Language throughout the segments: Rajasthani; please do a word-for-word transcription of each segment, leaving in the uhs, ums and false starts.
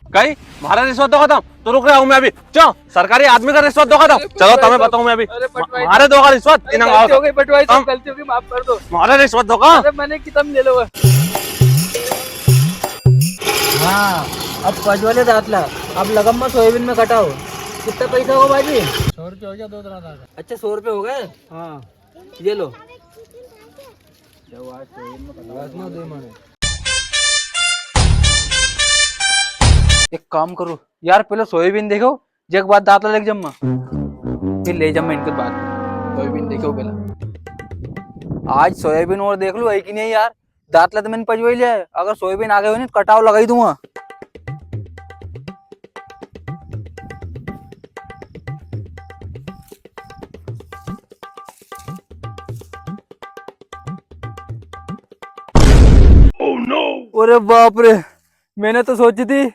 कई? म्हारे रिश्वत दोगा तम? तो रुक रहा हूँ मैं अभी। चो, सरकारी आदमी का रिश्वत दोगा तम? अरे चलो, पटवारी तमे साहब, बताऊँ मैं अभी। अरे पटवारी म्हारे साहब। दोगा रिश्वत, अरे इन्हें गलती आओ। हो गई पटवारी साहब, तम गलती हो गई, माफ कर दो। म्हारे रिश्वत दोगा? अरे मैंने की तम ले लो। हाँ, अब पजवले दातला, अब लगम में सोयाबीन में कटाओ। कितना पैसा हो बाजी? सौ रुपया हो गया दो दातला का। अच्छा, सौ रुपया हो गए? हाँ। ये लो। एक काम करो यार, पहले सोयाबीन देखो, जेक बाद दातला लेके जम्मा, फिर ले जम्मा इनके बाद। सोयाबीन देखो पहले। आज सोयाबीन और देख लो, है कि नहीं यार? दातला तो मैंने पजवाई लिया है, अगर सोयाबीन आ गए हो नहीं तो कटाव लगाई दूंगा। अरे बाप रे, मैंने तो सोची थी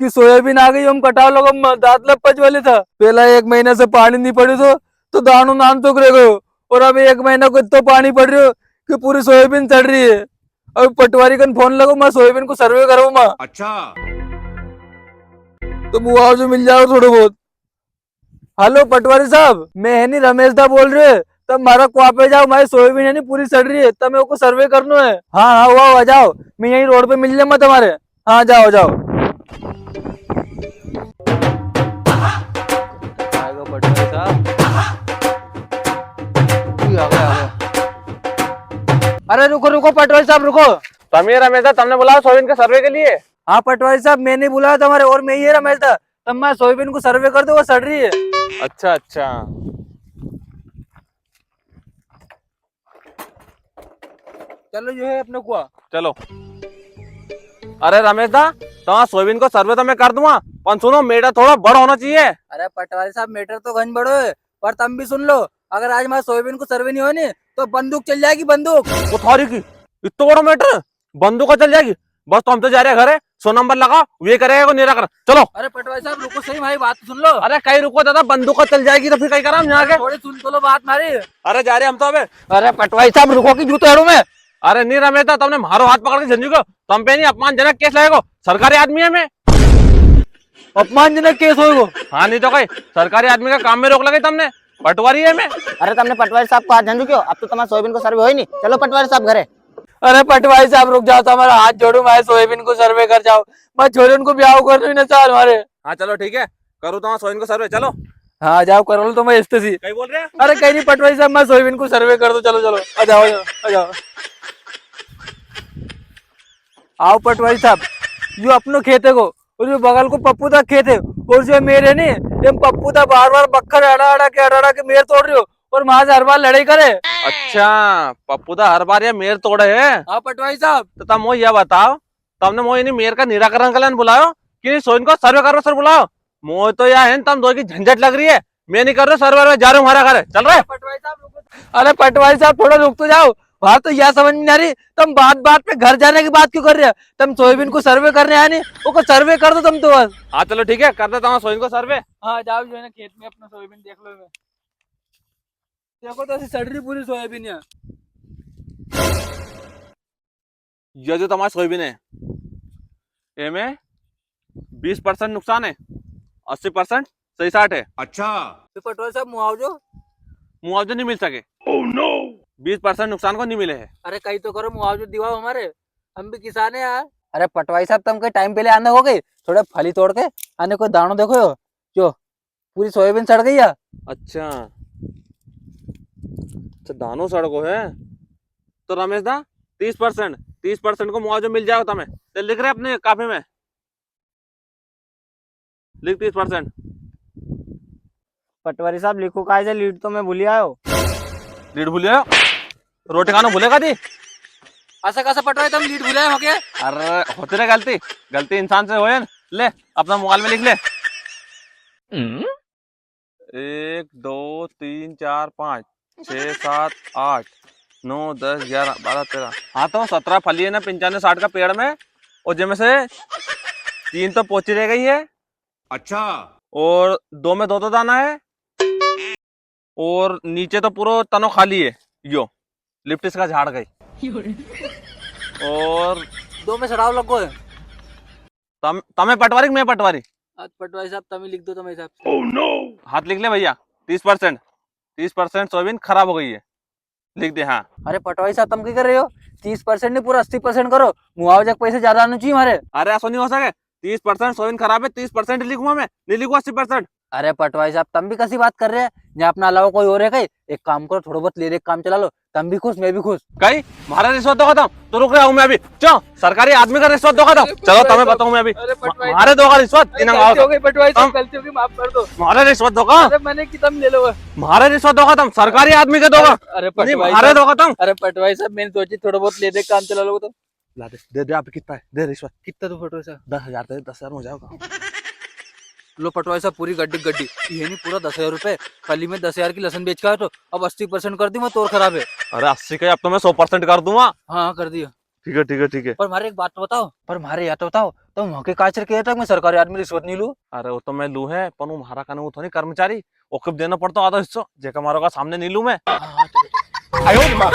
कि सोयाबीन आ गई, हम कटाव लगम, दातला पजवाले था। पहला एक महीना से पानी नहीं पड़े तो, तो दानो नान चुक रह गयो, और अब एक महीना को इतना पानी पड़ रही हो कि पूरी सोयाबीन सड़ रही है। अब पटवारी कन फोन लगो, मैं सोयाबीन को सर्वे करो मैं। अच्छा। तो मुआवजो मिल जाओ थोड़ो बहुत। हेलो पटवारी साहब, मैं है नी रमेश दा बोल रहे। तम मारा कुआ पे जाओ, मारी सोयाबीन है नी पूरी सड़ रही है, तमे ओको सर्वे करनो है। हाँ, हाँ, आओ, आओ, आ जाओ, मैं यहीं रोड पे मिल जाऊंगा तुम्हारे। हाँ, जाओ, जाओ। आएगा पटवारी साहब। आ गया, आ गया। अरे रुको, रुको पटवारी साहब, रुको। तम ही रमेश दा, तमने बुलाया सोयाबीन के सर्वे के लिए? हाँ पटवारी साहब, मैंने बुलाया तुम्हारे, और मैं ही रमेश दा। तम मारी सोयाबीन को सर्वे कर दो, वो सड़ रही है। अच्छा, अच्छा। चलो, यो है अपनो कुआ। चलो। अरे रमेश दा, तमारा सोयाबीन को सर्वे तो मैं कर दूंगा, पण सुनो, matter थोड़ा बड़ो होनो चाहिए। अरे पटवारी साहब, matter तो घण बड़ो है, पर तम भी सुन लो, अगर आज मारी सोयाबीन को सर्वे नी हो नी, तो बंदूक चल जाएगी, बंदूक। वो थारी की, इतना बड़ा matter? बंदूक चल जाएगी? बस तो हम तो जा रहे हैं घरे, सौ नंबर लगा, वे करेगा को निराकरण। चलो। अरे पटवारी साहब, रुको सही, मारी बात तो सुन लो। अरे कई रुको दादा, बंदूक चल जाएगी तो फिर कई करा हम यहाँ के? थोड़ी सुन तो लो बात मारी। अरे जा रहे हम तो अबे। अरे पटवारी साहब, रुको कि जूतो हेड़ू मैं। अरे नी रमेश दा, तमने मारो हाथ पकड़ के झंझू को, तम पे नी अपमानजनक केस लगेगो, सरकारी आदमी है मैं। अपमानजनक केस होएगो? हाँ, नी तो कई, सरकारी आदमी का काम में रोक लगे तमने, पटवारी है मैं। अरे तमने पटवारी साहब को हाथ झंझू क्यों? अब तो तमारा सोयाबीन को सर्वे हो ही नी। चलो पटवारी साहब घरे। अरे पटवारी साहब रुक जाओ, तमारा हाथ जोड़ू, मारे सोयाबीन को सर्वे कर जाओ, मारे छोरी को ब्याव करनो है ना साल मारे। हाँ चलो ठीक है, करूँ तमारा सोयाबीन को सर्वे, चलो। हाँ जाओ, कर लो तो मैं इस्ते सी। कई बोल रहे हैं? अरे कई नी पटवारी साहब, मारे सोयाबीन को सर्वे कर दो, चलो चलो, आ जाओ, आ जाओ, आ जाओ। आओ पटवारी साहब, यो अपनो खेत है को, और जो बगल को पप्पू दा खेत है, और जो मेर है नी, ये पप्पू दा बार बार बक्खर अड़ा अड़ा के, अड़ा अड़ा के मेर तोड़ रियो, और मां से हर बार लड़ाई करे। अच्छा, पप्पू दा हर बार ये मेर तोड़े है? हाँ पटवारी साहब। तो तम मोय या बताओ, तमने मोय इनी मेर का निराकरण के लिए बुलायो कि सोयाबीन को सर्वे करवा सर बुलायो? मोय तो या है तम दो की झंझट लग री है, मैं नी कर रहा सर्वे, जा रहा हूँ हमारा घर, चल रहे। पटवारी साहब रुको। अरे पटवारी साहब थोड़ा रुक तो जाओ, बात तो या समझ में नी आ री, तम बात बात पे घर जाने की बात क्यों कर रहे हो? तम सोयाबीन को सर्वे करने आया नी, ओको सर्वे कर दो तम तो बस। हाँ चलो ठीक है, कर देता हूँ सोयाबीन को सर्वे। हाँ जाओ, जो है ना खेत में अपना सोयाबीन देख लो। मैं देखो तो ऐसी सड़ री पूरी सोयाबीन यहाँ। ये जो तमारी सोयाबीन है, इमे बीस परसेंट नुकसान है, अस्सी परसेंट सही साट है। अच्छा। तो पटवारी साहब मुआवजो? मुआवजो नी मिल सके। Oh no! बीस परसेंट नुकसान को नी मिले है। अरे कई तो करो, मुआवजो दिवाओ हमारे, हम भी किसान है यार। अरे पटवारी साहब, तम कई टाइम पहले आना हो गए, थोड़े फली तोड़ के आने, कोई दाणो देखो यो, जो पूरी सोयाबीन सड़ गई है। अच्छा, अच्छा दानो सड़ गो है। तो रमेश दा, तीस परसेंट, तीस परसेंट को मुआवजो मिल जाएगा तमे। चल लिख रहे अपने कापी में, लिख तीस परसेंट। पटवारी साहब लिखो काय से, लीड तो मैं भूली आयो। लीड भूली आयो? रोटी खाना भूलेगा दी? ऐसा कैसा पटवारी तम लीड भूले हो के? अरे होती रे गलती, गलती इंसान से होए न। ले अपना मोबाइल में लिख ले। हम्म? एक, दो, तीन, चार, पाँच, छः, सात, आठ, नौ, दस, ग्यारह, बारह, तेरह। हाँ, तो सत्रह फली है ना, पंचानवे साठ का पेड़ में, और जिनमें से तीन तो पोची रह गई है। अच्छा। और दो में दो दो दाना है, और नीचे तो पूरो तनो खाली है। यो लिप्टिस का झाड़ गई। और दो में सड़ाव लग गो है। तम, तमे पटवारी कि मैं पटवारी? आज पटवारी साहब, तमी लिख दो, तमारे हिसाब से। हाथ लिख ले भैया, तीस परसेंट, तीस परसेंट सोयाबीन खराब हो गई है, लिख दे। हाँ। अरे पटवारी साहब, तम कई कर रहे हो? तीस परसेंट नी, पूरा अस्सी परसेंट करो, मुआवजा के पैसे ज्यादा आने चाहिए हमारे। अरे, ऐसा नहीं हो सके, तीस परसेंट सोयाबीन खराब है, तीस परसेंट लिखूंगा मैं, नहीं लिखूंगा अस्सी परसेंट। अरे पटवारी साहब, तम भी कसी बात कर रहे हैं? यहाँ अपना अलावा कोई और है कई? एक काम करो, थोड़ा बहुत ले दे, काम चला लो, तम भी खुश, मैं भी खुश। कई? म्हारे रिश्वत दोगा तम? तो रुक रहा हूँ मैं अभी। चलो, सरकारी आदमी का रिश्वत दोगा तम? अरे चलो, पटवारी तमे साहब, बताऊँ मैं अभी। अरे पटवारी म्हारे साहब, दोगा रिश्वत? अरे इन्हें गलती आओ। हो गई पटवारी साहब, तम गलती हो गई, माफ कर दो। म्हारे रिश्वत दोगा? अरे मैंने कितम ले लो। म्हारे रिश्वत दोगा तम? सरकारी आदमी के दोगा? अरे नहीं, पटवारी म्हारे साहब, दोगा तम? अरे पटवारी साहब, मैंने सोची थोड़ा बहुत ले दे, काम चला लो तो। ला दे, दे दे, आप कितना है? दे रिश्वत। कितना तो पटवारी साहब? दस हजार दे, दस हजार में हो जाएगा। लो पटवारी साहब, पूरी गड्डी गड्डी, ये नहीं, पूरा दस हजार रुपए। कल ही मैं दस हजार की लसन बेच के आया, तो अब अस्सी परसेंट कर दी मैं, तो और खराब है। अरे अस्सी का, अब तो मैं सौ परसेंट कर दूंगा। हाँ, कर दिया। ठीक है, ठीक है, ठीक है। पर म्हारे एक बात तो बताओ, पर म्हारे या तो बताओ, तो वहाँ के काचर के तक मैं सरकारी आदमी रिश्वत नहीं लूँ? अरे वो तो मैं लूँ है, पर वो म्हारा कने वो थोड़ी कर्मचारी, ओके भी देना पड़ता आधा हिस्सो, जेका मारो का सामने नहीं लूँ मैं। हाँ, हाँ, चलो, चलो।